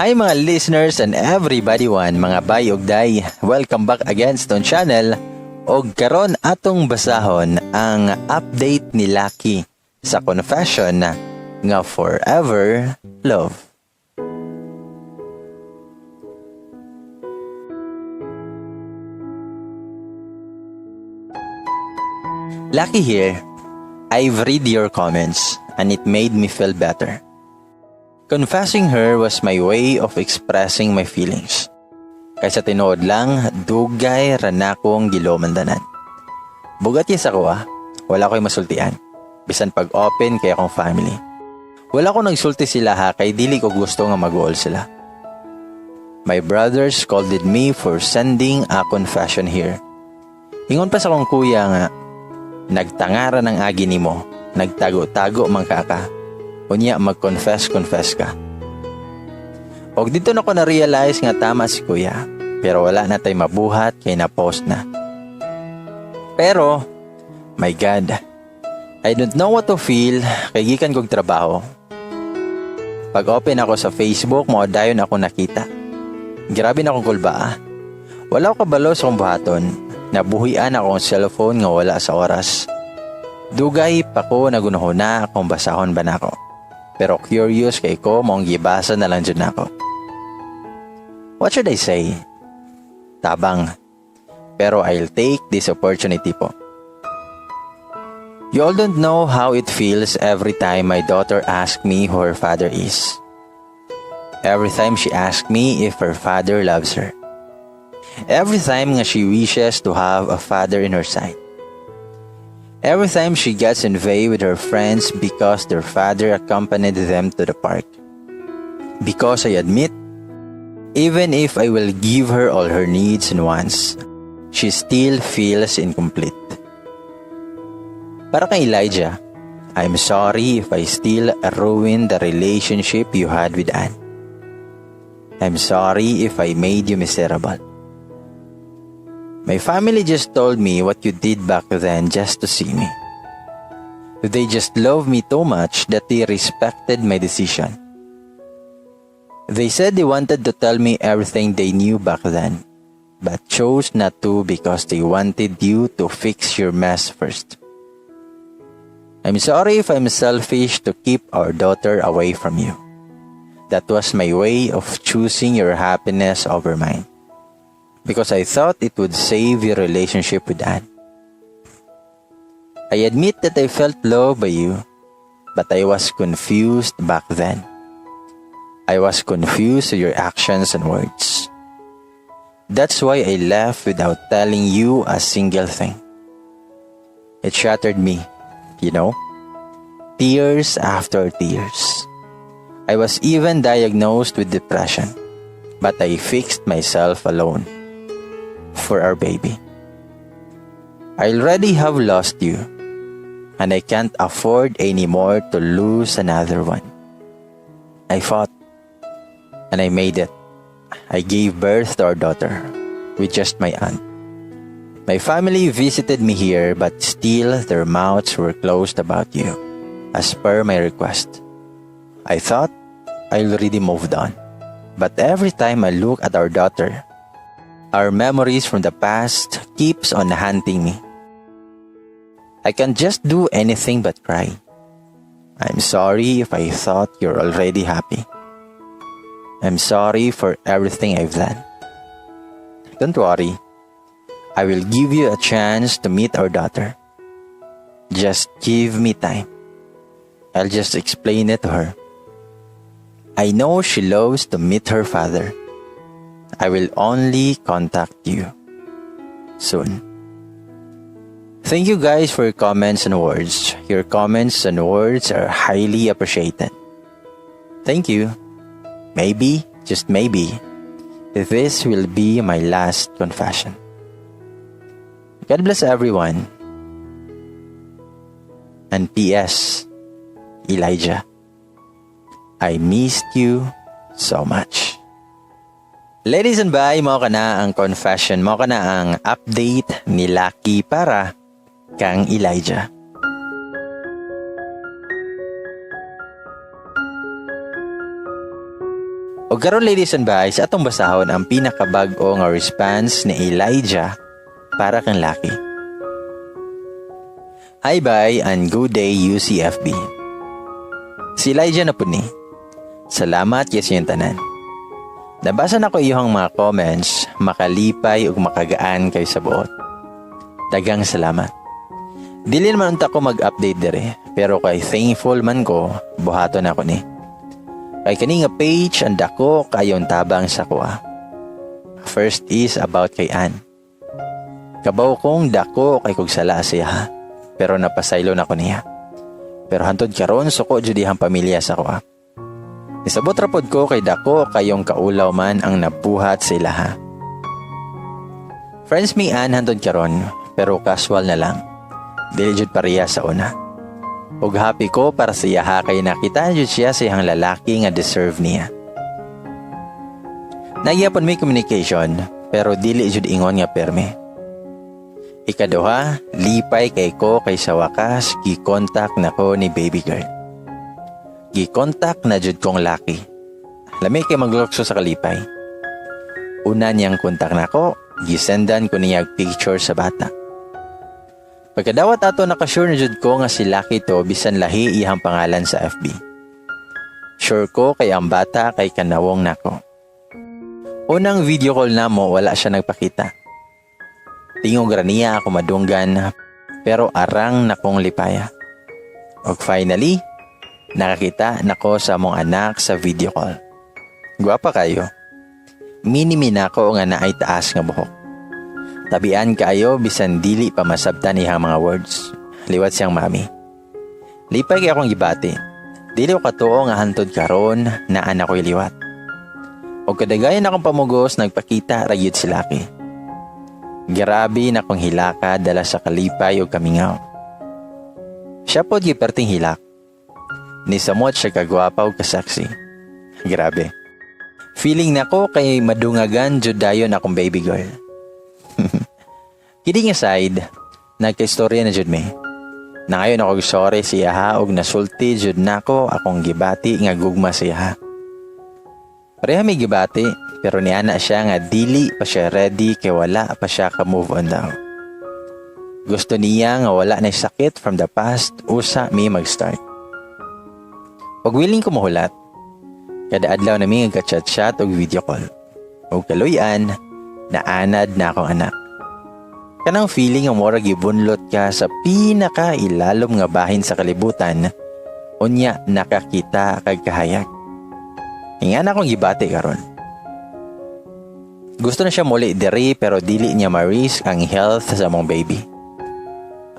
Hi mga listeners and everybody one, mga bay ug day. Welcome back again sa tong channel. Og karon atong basahon ang update ni Lucky sa confession nga Forever Love. Lucky here. I've read your comments and it made me feel better. Confessing her was my way of expressing my feelings. Kaysa tinuod lang, dugay ra na akong gilomandanan. Bugat yes ako ah, wala ko'y masultian. Bisan pag-open kay akong family. Wala ko nagsulti sila ha kay dili ko gusto nga mag-uol sila. My brother scolded me for sending a confession here. Ingon pa sa akong kuya nga, nagtangara ng agi nimo, nagtago-tago man ka ka. Unya mag-confess-confess ka. Og dito na ko na-realize nga tama si kuya, pero wala na tay mabuhat kay na-post na. Pero, my God, I don't know what to feel kay gikan kog trabaho. Pag open ako sa Facebook, mao dayon ako nakita. Grabe na akong kulba ah. Wala ko kabalo sa akong buhaton. Nabuhian akong cellphone nga wala sa oras. Dugay pa ko nagunahuna kung basahon ba nako. Pero curious kay ko maong gibasa na lang jud nako. What should I say? Tabang. Pero I'll take this opportunity po. You all don't know how it feels every time my daughter asks me who her father is. Every time she asks me if her father loves her. Every time nga she wishes to have a father in her side. Every time she gets envy with her friends because their father accompanied them to the park. Because I admit, even if I will give her all her needs and wants, she still feels incomplete. Para kay Elijah, I'm sorry if I still ruined the relationship you had with Anne. I'm sorry if I made you miserable. My family just told me what you did back then just to see me. They just loved me too much that they respected my decision. They said they wanted to tell me everything they knew back then, but chose not to because they wanted you to fix your mess first. I'm sorry if I'm selfish to keep our daughter away from you. That was my way of choosing your happiness over mine. Because I thought it would save your relationship with Anne. I admit that I felt loved by you, but I was confused back then. I was confused with your actions and words. That's why I left without telling you a single thing. It shattered me, you know? Tears after tears. I was even diagnosed with depression, but I fixed myself alone for our baby. I already have lost you, and I can't afford anymore to lose another one. I fought, and I made it. I gave birth to our daughter with just my aunt. My family visited me here, but still their mouths were closed about you, as per my request. I thought I already moved on, but every time I look at our daughter, our memories from the past keeps on haunting me. I can't just do anything but cry. I'm sorry if I thought you're already happy. I'm sorry for everything I've done. Don't worry. I will give you a chance to meet our daughter. Just give me time. I'll just explain it to her. I know she loves to meet her father. I will only contact you soon. Thank you guys for your comments and words. Your comments and words are highly appreciated. Thank you. Maybe, just maybe, this will be my last confession. God bless everyone. And P.S. Elijah, I missed you so much. Ladies and bye, mao kana ang confession, mao kana ang update ni Lucky para kang Elijah. O karon, ladies and guys, atong basahon ang pinakabag-o nga response ni Elijah para kang Lucky. Hi, bye and good day, UCFB. Si Elijah na po ni. Salamat kay sa tanan. Nabasa na ko iyong mga comments, makalipay ug makagaan kay sa buot. Daghang salamat. Dili naman unta ko mag-update dire, pero kay thankful man ko, buhaton ako ni. Kay kani nga page ang dako kayong tabang sa kuha. First is about kay Ann. Kabaw kong dako kay kog sala siya, pero napasaylo na ko niya. Pero hantod karon suko jud iyang pamilya sa kuha. Nisabot ra pod ko kay dako kayong kaulaw man ang nabuhat sa ilaha. Friends mi Ann hantod karon, pero casual na lang. Dili jud pareha sa una. Ug happy ko para sa iyaha kay nakita jud siya sa iyang lalaki nga deserve niya. Nagyapon may communication, pero dili jud ingon nga perme. Ikaduha, lipay kay ko kay sa wakas gi-contact na ko ni baby girl. Gi-contact na jud kong Lucky. Lami kay maglukso sa kalipay. Una niyang kontak nako, gisendan ko niya og picture sa bata. Pagkadawat ato, nakasure na jud ko nga si Lucky to bisan lahi iyang pangalan sa FB. Sure ko kay ang bata kay kanawong nako. Unang video call namo, wala siya nagpakita. Tingog ra niya ako madunggan, pero arang nakong lipaya. Og finally, nakakita nako sa among anak sa video call. Gwapa kayo. Mini-me nako nga naay taas nga buhok. Tabian kaayo bisan dili pa masabtan iyang mga words. Liwat siyang "Mommy." Lipay kay akong gibati. Dili ko katuo nga hantod karon naa na ko'y liwat. Og kadagayan akong pamugos, nagpakita ra gyud si Lucky. Grabe na kong hilaka dala sa kalipay ug kamingaw. Siya pod giperting hilak. Nisamot siya kagwapa ug kasexy. Grabe. Feeling nako kay madungagan jud dayon akong baby girl. Kidding aside, nagka-istorya na jud mi. Nangayon ako og sorry siya ha og nasulti jud nako akong gibati nga gugma siya ha. Pareha may gibati, pero niana siya nga dili pa siya ready kay wala pa siya ka move on daw. Gusto niya nga wala na sakit from the past usa mi mag-start. Pag willing ko mahulat, kada adlaw na mi chat-chat og video call. Og kaluyan, naanad na akong anak. Kanang feeling nga mura gibunlot ka sa pinaka ilalom nga bahin sa kalibutan, unya nakakita kag kahayag. Ingana akong gibati karon. Gusto na siya muli diri, pero dili niya ma-risk ang health sa among baby.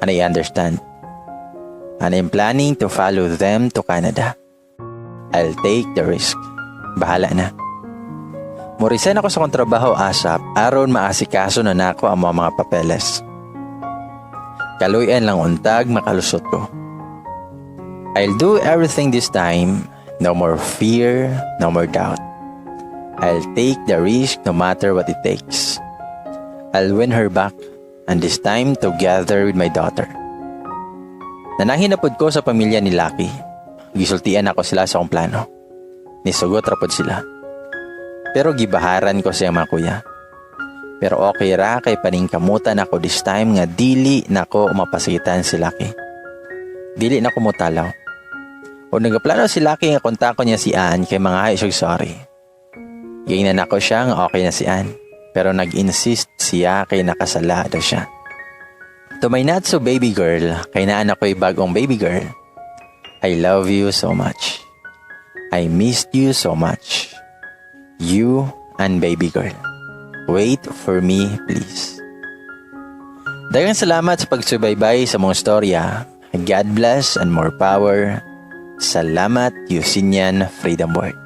And I understand. And I'm planning to follow them to Canada. I'll take the risk. Bahala na. Mo-resign ako sa akong trabaho ASAP aron maasikaso na nako ang mga papeles. Kaluyan lang untag makalusot ko. I'll do everything this time. No more fear, no more doubt. I'll take the risk no matter what it takes. I'll win her back, and this time together with my daughter. Nanahin na pod ko sa pamilya ni Lucky. Gisultian ako sila sa akong plano. Nisugot ra pod sila. Pero gibaharan ko siya mga kuya. Pero okay ra kay paningkamutan ako this time nga dili nako mapasakitan si Lucky. Dili na ko mutalaw. O nagaplano si Lucky nga kontakon niya si Ann kay mga siya sorry. Giingnan nako siya nga okay na si Ann. Pero nag-insist siya kay nakasala daw siya. To my not so baby girl, kay naan ako'y bagong baby girl. I love you so much. I missed you so much. You and baby girl. Wait for me, please. Daghang salamat sa pagsubaybay sa mga storya. God bless and more power. Salamat, Yusinian Freedom Board.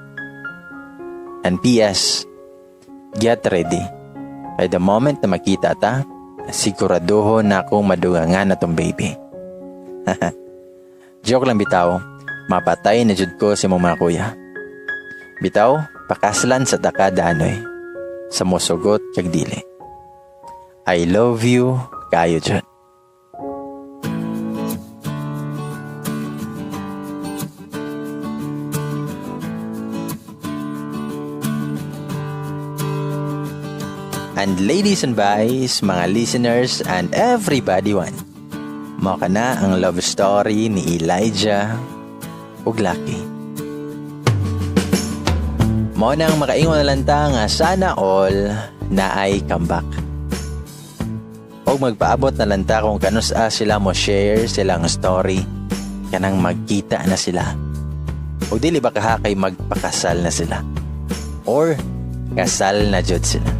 And PS, get ready. By the moment na makita ta, siguraduho na akong madugangan na tong baby. Joke lang bitaw, mapatay na jud ko si mong mga kuya. Bitaw, pakaslan sa taka danoy. Sa mosugot kag dili. I love you, kayo jud. And ladies and guys, mga listeners and everybody one. Mao kana ang love story ni Elijah ug Lucky. Mao nang makaingon na lang ta nga sana all naay comeback. Og magpaabot na lang ta kung kanus-a sila mo share silang story kanang magkita na sila. O dili ba kaha kay magpakasal na sila? Or kasal na jud sila.